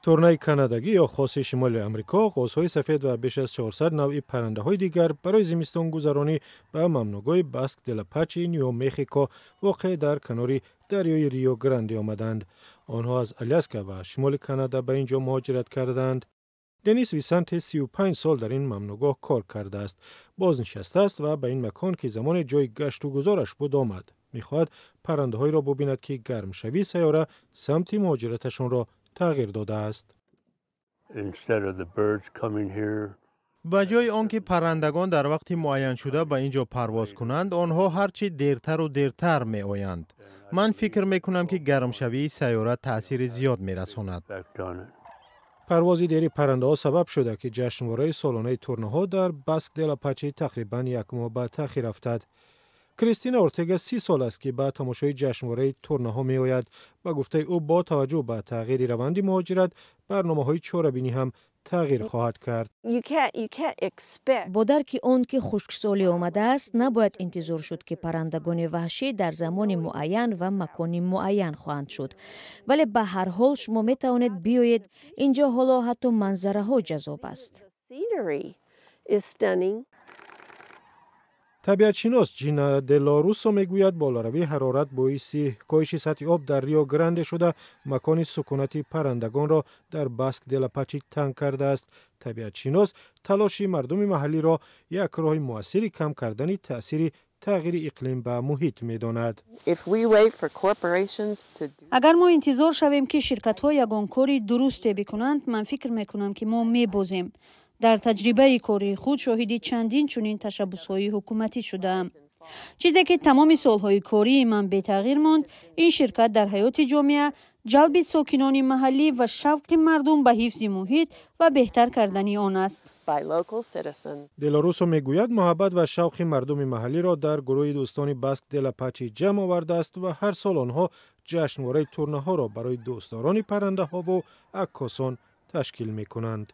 Турнаи канадагӣ ё хоси шимоли Амрико, ғозҳои сафед ва беш аз 400 навъи паррандаҳои дигар барои зимистонгузаронӣ ба мамнӯъгоҳи Баск Делапачи Нью Мехико, воқеъ дар канори дарёи Рио Гранде, омаданд. Онҳо аз Аляска ва шимоли Канада ба ин ҷо муҳоҷират карданд. Денис Висанте 35 сол дар ин мамнӯъгоҳ кор кардааст, бознишаста аст ва ба ин макон, ки замоне ҷои гаштугузораш буд, омад. Мехоҳад паррандаҳоеро бубинад, ки гармшавии сайёра самти муҳоҷираташонро тағйир додааст. Ба ҷои он ки паррандагон дар вақти муайяншуда ба ин ҷо парвоз кунанд, онҳо ҳарчи дертару дертар меоянд. Ман фикр мекунам, ки гармшавии сайёра таъсири зиёд мерасонад. Парвози дери паррандаҳо сабаб шуда, ки ҷашнвораи солонаи турнаҳо дар Баск Делапачи тақрибан як моҳ ба таъхир афтад. Кристина Ортега 30 сол аст, ки ба тамошои ҷашнвораи турнаҳо меояд. Ба гуфтаи ӯ, бо таваҷҷӯҳ ба тағйири раванди муҳоҷират, барномаҳои чорабинӣ ҳам тағйир хоҳад кард. Бо дарки он ки хушксолӣ омадааст, набояд интизор шуд, ки паррандагони ваҳшӣ дар замони муайян ва макони муайян хоҳанд шуд, вале ба ҳар ҳол шумо метавонед биёед. Ин ҷо ҳоло ҳатто манзараҳо ҷаззоб аст. Табиатшинос Ҷина Делорусо мегӯяд, болоравии ҳарорат боиси коҳиши сатҳи об дар Рио Гранде шуда, макони сукунати паррандагонро дар Баск Делапачи танг кардааст. Табиатшинос талоши мардуми маҳаллиро як роҳи муассири кам кардани таъсири тағйири иқлим ба муҳит медонад. Агар мо интизор шавем, ки ширкатҳо ягон кори дурусте бикунанд, ман фикр мекунам, ки мо мебозем. Дар таҷрибаи кории худ шоҳиди чандин чунин ташаббусҳои ҳукуматӣ шудаам. Чизе ки тамоми солҳои кории ман бетағйир монд, ин ширкат дар ҳаёти ҷомеа, ҷалби сокинони маҳаллӣ ва шавқи мардум ба ҳифзи муҳит ва беҳтар кардани он аст. Делорусо мегӯяд, муҳаббат ва шавқи мардуми маҳаллиро дар гурӯҳи дӯстони Баск Делапачи ҷамъ овардааст ва ҳар сол онҳо ҷашнвораи турнаҳоро барои дӯстдорони паррандаҳову аккосон ташкил мекунанд.